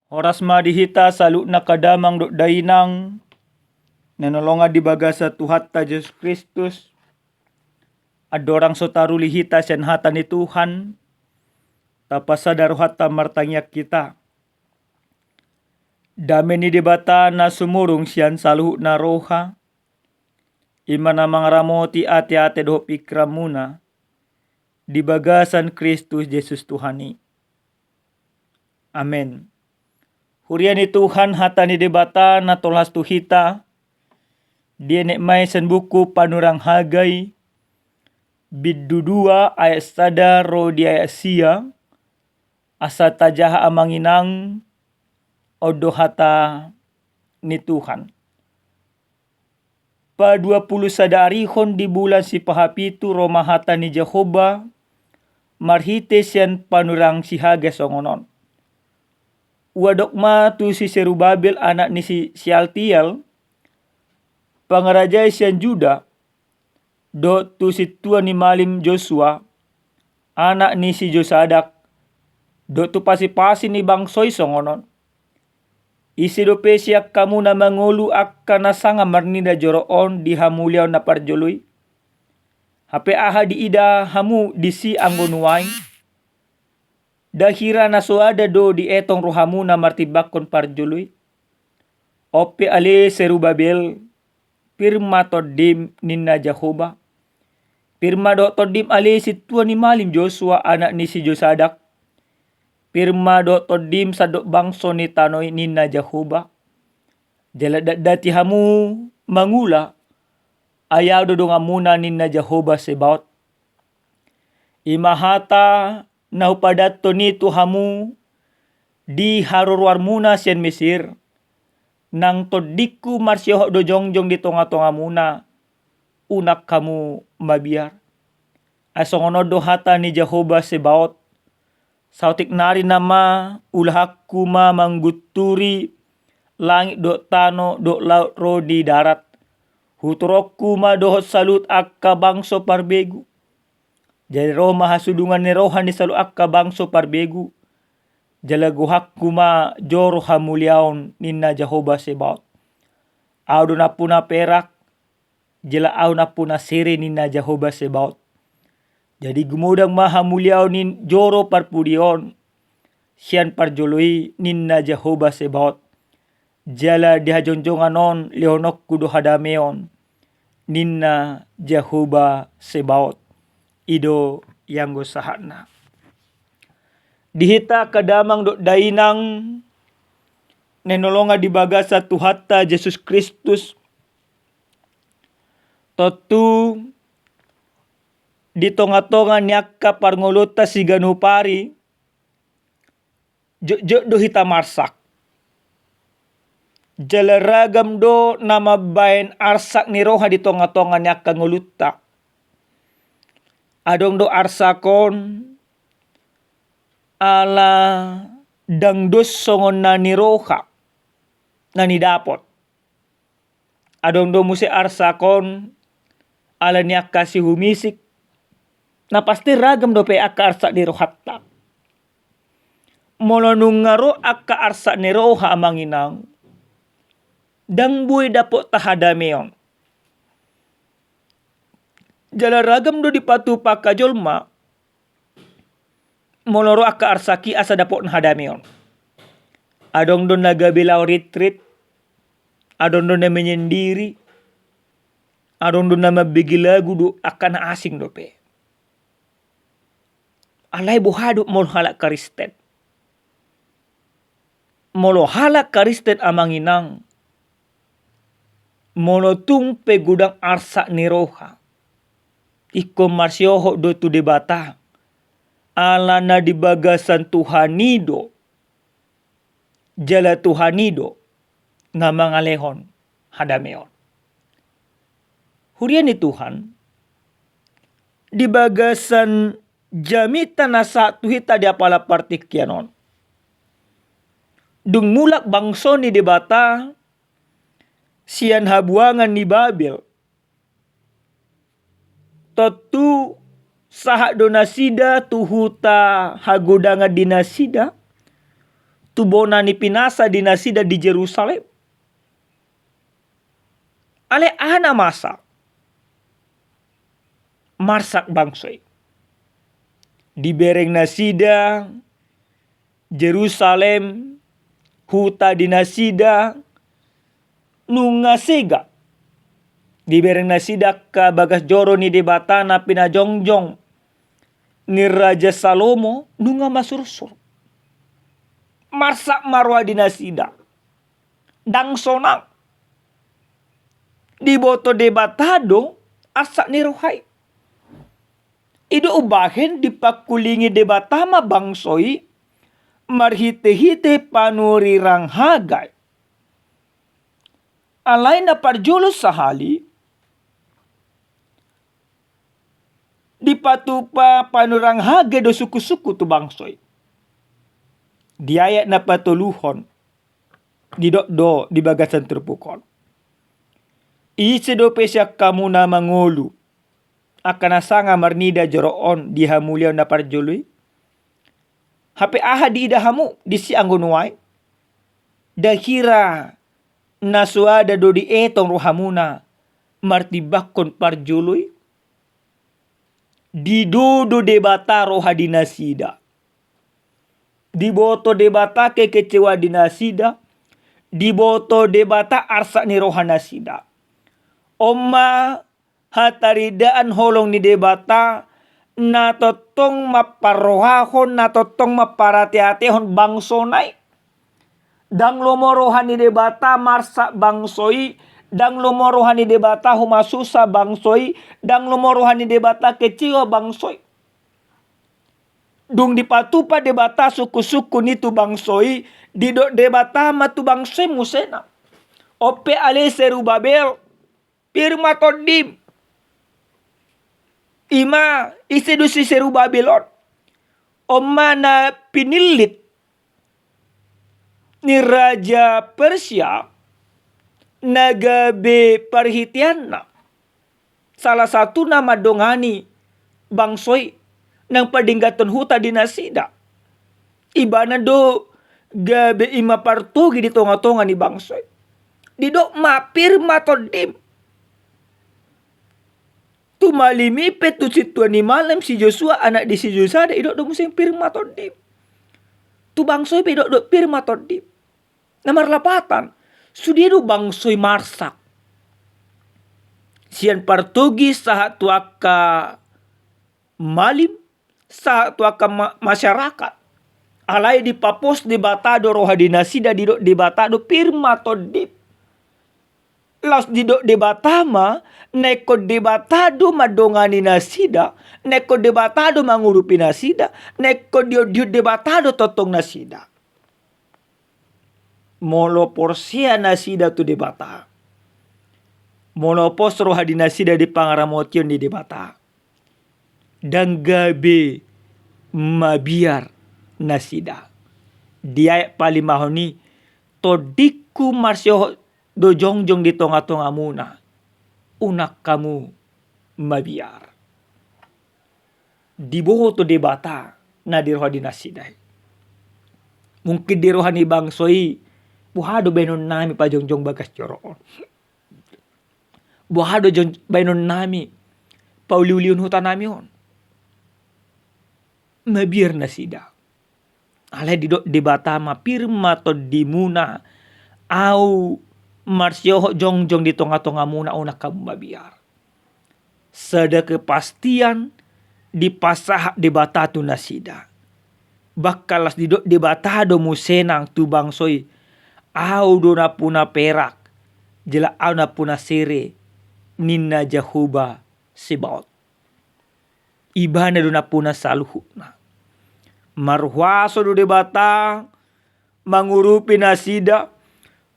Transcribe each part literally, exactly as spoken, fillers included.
Horas ma di hita saluhutna angka damang dohot dainang na hinaholongan di bagasan Tuhanta Jesus Kristus. Andorang so taruli hita sian hata ni Tuhan, tapasada rohanta martangiang hita. Dame ni Debata na sumurung sian saluhutna roha, i ma na mangaramoti ateate dohot pingkiranmuna di bagasan Kristus Jesus Tuhan i. Amen. Huria ni Tuhan, hata ni Debata na tolhas tu hita, dienet ma i sian buku Panurirang Hagai, bindu dua ayat sada ro di ayat sia, asa tajaha amang inang, on do hata ni Tuhan. Paduapuluh sada arihon di bulan sipahapitu ro ma hata ni Jahowa marhite sian panurirang si Hagai songon on. Huadong ma tu si Serubabel anak ni si Sealtiel, pangarajai sian Juda, dohot tu sintua ni malim Josua, anak ni si Josadak, dohot tu pasipasi ni bangso i songon on. Ise dope sian hamu na mangolu angka na sanga marninda joro on di hamuliaon na parjolo i? Hape aha diida hamu disi anggo nuaeng? Nda hira na soada do dietong rohamuna martimbangkon parjolo i? On pe ale Serubabel, pir ma tondim, ninna Jahowa. Pir ma dohot tondim ale sintua ni malim Josua anak ni si Josadak. Pir ma dohot tondim sandok bangso ni tano i, ninna Jahowa. Jala nda, nda hati hamu mangula, ai ahu do donganmuna, ninna Jahowa Sebaot. I ma hata na hupadathon i tu hamu di haroroanmuna sian Mesir, nang tondingku marsiohot do jongjong di tongatongamuna, unang hamu mabiar. Ai songon on do hata ni Jahowa Sebaot: Saotik nari nama ulahanku ma manggunturi langit dohot tano dohot laut ro di darat. Hutoronku ma dohot saluhut angka bangso parbegu. Jadi ro ma hasudungan ni roha ni saluhut angka bangso parbegu, jala gohanku ma joro hamuliaon, ninna Jahowa Sebaot. Ahu do nampuna perak, jala ahu nampuna sere, ninna Jahowa Sebaot. Jadi gumodang ma hamuliaon ni joro parpudi on sian parjolo i, ninna Jahowa Sebaot. Jala di hajongjongan on lehononku do hadameon, ninna Jahowa Sebaot. I do ianggo sahatna. Di hita angka damang dohot dainang na hinaholongan di bagasan Tuhanta Jesus Kristus, tontu di tongatonga ni angka parngoluonta siganup ari, jotjot do hita marsak. Jala ragam do na mambahen arsak ni roha di tongatonga ni angka ngolunta. Adong do arsak on ala ndang dos songon na niroha, na nidapot. Adong do muse arsak on ala ni angka sihumisik. Na pasti ragam dope angka arsak ni rohanta. Molo nunga ro angka arsak ni roha, amang inang, ndang boi dapotta hadameon. Jala ragam do dipatupa angka jolma molo ro angka arsak i asa dapotna hadameon. Adong do na gabe laho ritrit, adong do na menyendiri, adong do na mambege lagu dohot angka na asing dope. Alai boha do molo halak Kristen? Molo halak Kristen, amang inang, molo tung pe godang arsak ni roha, ingkon marsiohot do tu Debata, ala na di bagasan Tuhan i do, jala Tuhan i do na mangalehon hadameon. Huria ni Tuhan, di bagasan jamita na sahat tu hita di apala partingkian on, dung mulak bangso ni Debata sian habuangan ni Babel, tontu sahat do nasida tu huta hagodangan di nasida, tu bona ni pinasa di nasida di Jerusalem. Alai aha na masa? Marsak bangso i. Dibereng nasida Jerusalem, huta di nasida, nunga sega. Dibereng nasida angka bagas joro ni Debata na pinajongjong ni Raja Salomo, nunga masursur. Marsak ma roha di nasida. Ndang sonang. Diboto Debata do arsak ni roha i. I do umbahen dipangkulingi Debata ma bangso i marhitehite panurirang Hagai. Alai na parjolo sahali, dipatupa panurirang Hagai do sungkunsungkun tu bangso i. Di ayat na patoluhon, didok do di bagasan turpuk on: Ise dope sian hamu na mangolu angka na sanga marnida joro on di hamuliaon na parjolo i? Hape aha diida hamu disi anggo nuaeng? Ndang hira na soada do dietong rohamuna martimbangkon parjolo i? Didodo Debata roha di nasida. Diboto Debata kekecewaan di nasida. Diboto Debata arsak ni roha nasida. On ma hataridaan holong ni Debata na tongtong mamparrohahon, na tongtong mamparateatehon bangsona i. Ndang lomo roha ni Debata marsak bangso i, ndang lomo roha ni Debata humasusa bangso i, ndang lomo roha ni Debata kecewa bangso i. Dung dipatupa Debata sungkunsungkun i tu bangso i, didok Debata ma tu bangso i musena: On pe ale Serubabel, pir ma tondim. I ma, ise do si Serubabel on? On ma na pinillit ni raja Persia na gabe parhiteanna. Salah satuna mandongani bangso i nang padengganhon huta di nasida. Ibana do gabe i ma partogi di tongatonga ni bangso i. Didok ma pir ma tondim. Tu malim i pe, tu sintua ni malim, si Josua anak ni si Josada, didok do muse pir ma tondim. Tu bangso i pe didok do pir ma tondim. Na marlapatan, sude do bangso i marsak. Sian partogi sahat tu angka malim, sahat tu angka ma-, masyarakat. Alai dipapos Debata do roha di nasida, didok Debata do pir ma tondim. Laos didok Debata ma, na ingkon Debata do mandongani nasida, na ingkon Debata do mangurupi nasida, na ingkon diondihon Debata do tongtong nasida. Molo porsea nasida tu Debata, molo pos roha di nasida di pangaramotion ni Debata, ndang gabe mabiar nasida. Di ayat palimahon i, tondingku marsiohot do jongjong di tongatongamuna, unang hamu mabiar. Diboto Debata na di roha di nasida i. Mungkin di roha ni bangso i, boha do baenonnami pajongjong bagas joro on? Boha do jong-, baenonnami pauliulihon hutanami on? Mabiar nasida. Alai didok Debata ma pir ma tondimuna, au marsiohot jongjong di tongatongamuna, unang hamu mabiar. Sada kepastian dipasahat Debata tu nasida. Bahkan laos didok Debata do muse nang tu bangso i, au do nampuna perak, jala au nampuna sere, ninna Jahowa Sebaot. Ibana do nampuna saluhutna. Marhuaso do Debata mangurupi nasida,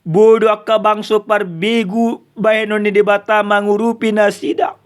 boi do angka bangso parbegu bahenon ni Debata mangurupi nasida.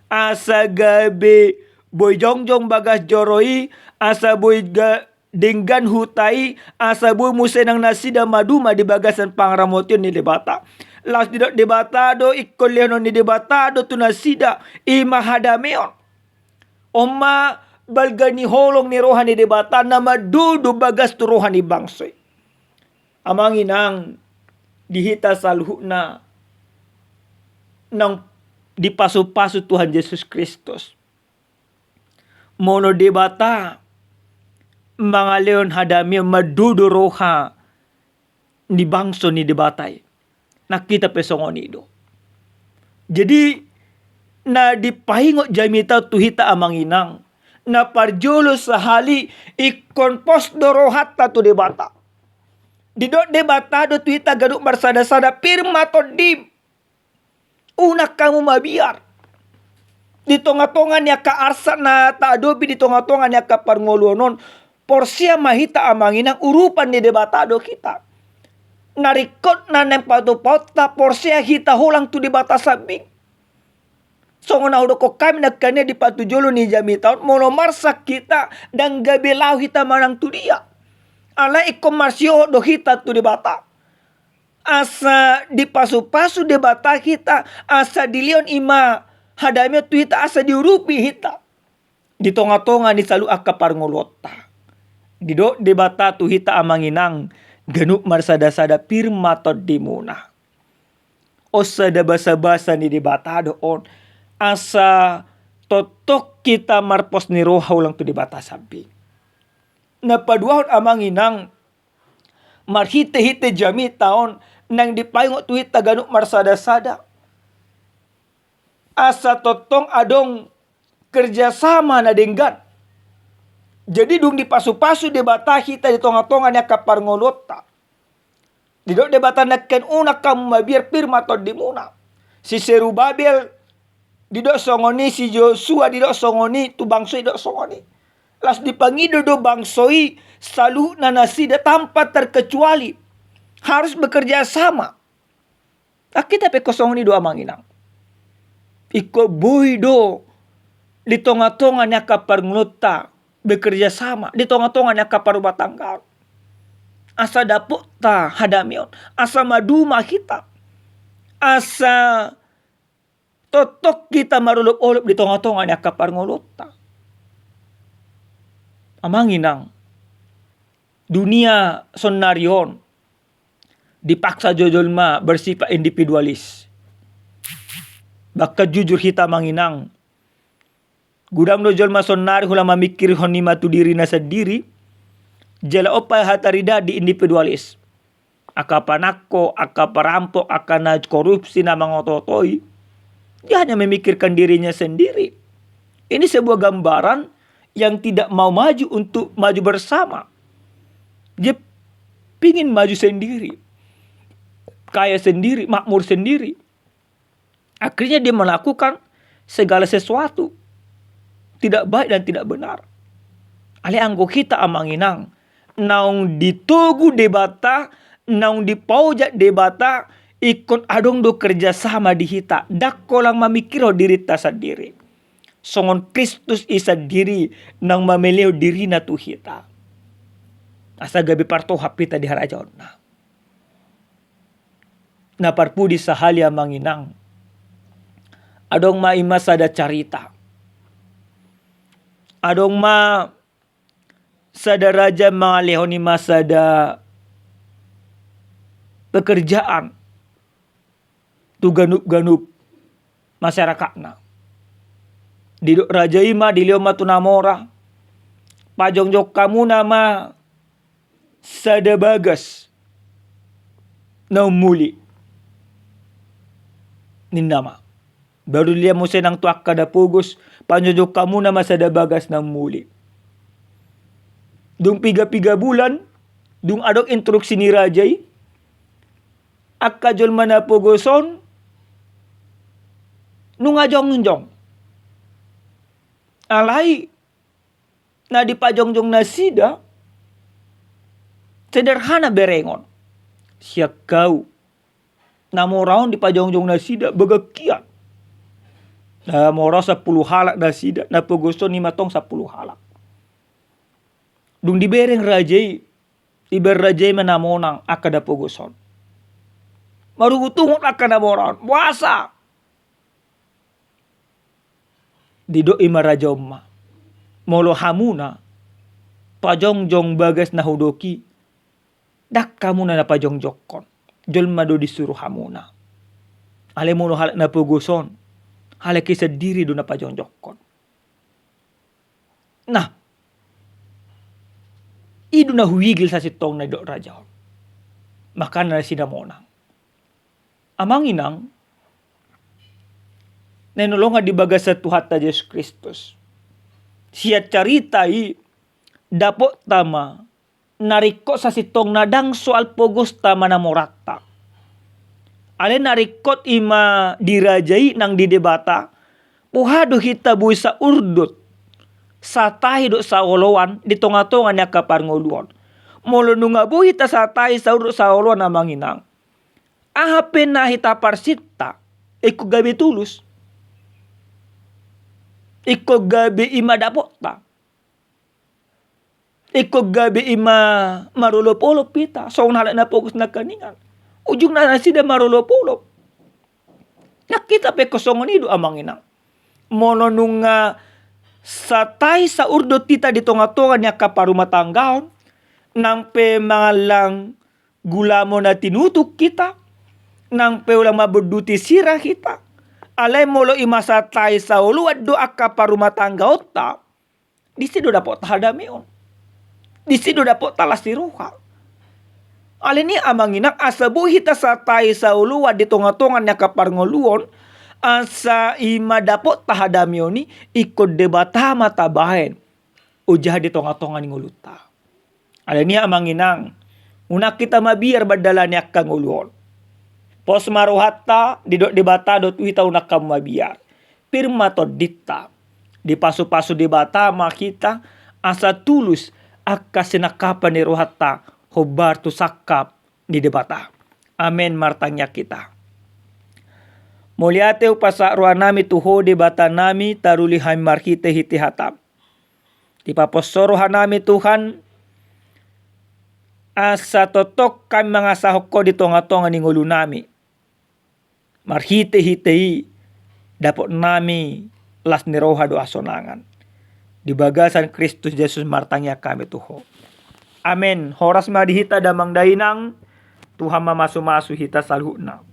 Asa gabe boi jongjong bagas joro i, asa boi ga-, denggan huta i, asa boi muse nang nasida maduma di bagasan pangaramotion ni Debata. Laos didok Debata do, ingkon lehonon ni Debata do tu nasida, i ma hadameon. On ma balga ni holong ni roha ni Debata na mandodo bagas tu roha ni bangso i. Amang inang, di hita saluhutna naung dipasupasu Tuhan Jesus Kristus. Molo Debata mangalehon hadamion, mandodo roha ni bangso ni Debata i. Nang hita pe songon i do. Jadi, na dipaingot jamita tu hita amang inang, na parjolo sahali ingkon pos do rohanta tu Debata. Didok Debata do tu hita ganup marsada-sada, pir ma tondim. Unang hamu mabiar. Di tonga-tonga ni angka arsak na taadopi, di tonga-tonga ni angka parngoluon on, porsea ma hita amang inang, urupan ni Debata do hita. Na ringkot na naeng patupaonta, porsea hita holang tu Debata sambing. Songon na hudokkon hami nangkin i di patujolo ni jamita on, molo marsak hita, ndang gabe laho hita manang tu dia. Alai ingkon marsihohot do hita tu Debata. Asa dipasupasu Debata hita, asa dilehon i ma hadamion tu hita, asa diurupi hita di tonga-tonga ni saluhut angka parngoluonta. Didok Debata tu hita amang inang, ganup marsada-sada, pir ma tondimuna. On sada basa-basa ni Debata do on, asa tongtong hita marpos ni roha holang tu Debata sambing. Na paduahon amang inang, marhite-hite jamita on naeng dipaingot tu hita ganup marsada-sada, asa tongtong adong kerjasama na denggan. Jadi dung dipasupasu Debata hita di tonga-tonga ni angka parngoluonta, didok Debata nangkin, unang hamu mabiar, pir ma tondimuna. Si Serubabel didok songon i, si Josua didok songon i, tu bangso i didok songon i. Laos dipangido do bangso i, saluhutna nasida tanpa terkecuali harus bekerja sama. Nang hita pe songon i do amang inang. Ingkon boi do di tonga-tonga ni angka parngoluonta bekerja sama, di tonga-tonga ni angka parrumatanggaon. Asa dapotta hadamion, asa maduma hita. Asa tongtong hita marolop-olop di tonga-tonga ni angka parngoluonta. Amang inang, dunia sonnari on dipaksa jo jolma bersifat individualis. Bahkan jujur hita amang inang, godang do jolma sonnari hula mamikirhon i ma tu dirina sandiri, jala on pe hata ridadi individualis. Angka panangko, angka parampok, angka na korupsi, na mangoto-otoi, dia hanya memikirkan dirinya sendiri. Ini sebuah gambaran yang tidak mau maju untuk maju bersama. Dia pingin maju sendiri, kaya sendiri, makmur sendiri. Akhirnya dia melakukan segala sesuatu tidak baik dan tidak benar. Alai anggo hita amang inang, naung ditogu Debata, naung dipaojak Debata, ingkon adong do kerjasama di hita. Ndang holan mamikirhon dirinta sandiri. Songon Kristus i sandiri naung mamelehon dirina tu hita, asa gabe partohap hita di harajaonna. Na parpudi sahali amang inang, adong ma i ma sada carita. Adong ma sada raja mangalehon i ma sada pekerjaan tu ganup-ganup masyarakatna. Didok raja i ma, dilehon ma tu na mora, pajongjong hamuna ma sada bagas na ummuli, ninna ma. Baru dilehon muse nang tu angka dapogos, pajongjong hamuna ma sada bagas na ummuli. Dung piga-piga bulan, dung adong instruksi ni raja i, angka jolma na pogos on nunga jongjong. Alai na dipajongjong nasida sederhana berengon. Sian hau, na mora on dipajongjong nasida bagas hian. Na mora sampulu halak nasida, na pogos on i ma tong sampulu halak. Dung dibereng raja i, dibereng raja i ma na monang angka dapogos on. Marungut-ungut angka na mora on, boasa? Didok i ma raja on ma, molo hamuna pajongjong bagas na hudok i, Ndang hamuna na pajongjongkon, jolma do disuru hamuna. Alai molo halak na pogos on, halak i sandiri do na pajongjongkon. Nah, i do na huigil sasintongna didok raja on. Makana nasida monang. Amang inang, na hinaholongan di bagasan Tuhanta Jesus Kristus, sian carita i dapotta ma na ringkot sasintongna, ndang soal pogosta manang moranta. Alai na ringkot i ma di raja i nang di Debata, boha do hita boi saurdot, satahi dohot saoloan di tongatonga ni angka parngoluon. Molo nunga boi hita satahi, saurdot, saoloan, amang inang, aha pe na hita parsinta, ingkon gabe tulus, ingkon gabe i ma dapotta, ingkon gabe i ma marolopolop hita songon halak na pogos nangkiningan. Ujungna nasida marolopolop. Nang hita pe ingkon songon i do, amang inang. Molo nunga satahi, saurdot hita di tongatonga ni angka parumatanggaon, nang pe mangallang gulamo na tinutuk hita, nang pe ulang mambonduti sira hita, alai molo i ma satahi, saoloan do angka parumatanggaonta, disi do dapotta hadameon. Disi do dapotta las ni roha. Alani i, amang inang, asa boi hita satahi, saoloan di tongatonga ni angka parngoluon, asa i ma dapotta hadameon i, ingkon Debata ma tabahen ojahan di tongatonga ni ngolunta. Alani i, amang inang, unang hita mabiar mandalani angka ngolu on. Pos ma rohanta, didok Debata do tu hita unang hamu mabiar. Pir ma tondinta. Dipasupasu Debata ma hita asa tulus angka sinangkapan ni rohanta hombar tu sangkap ni Debata. Amen. Martangiang hita. Mauliate hupasahat rohanami tu Ho Debatanami, taruli hami marhitehite hataM. Dipaposhon rohanami, Tuhan, asa tongtong hami mangasahon Ho di tongatonga ni ngolunami. Marhitehite i dapotnami las ni roha dohot hasonangan. Di bagasan Kristus Jesus martangiang hami tu Ho. Amen. Horas ma di hita damang dainang. Tuhan mamasumasu hita saluhutna.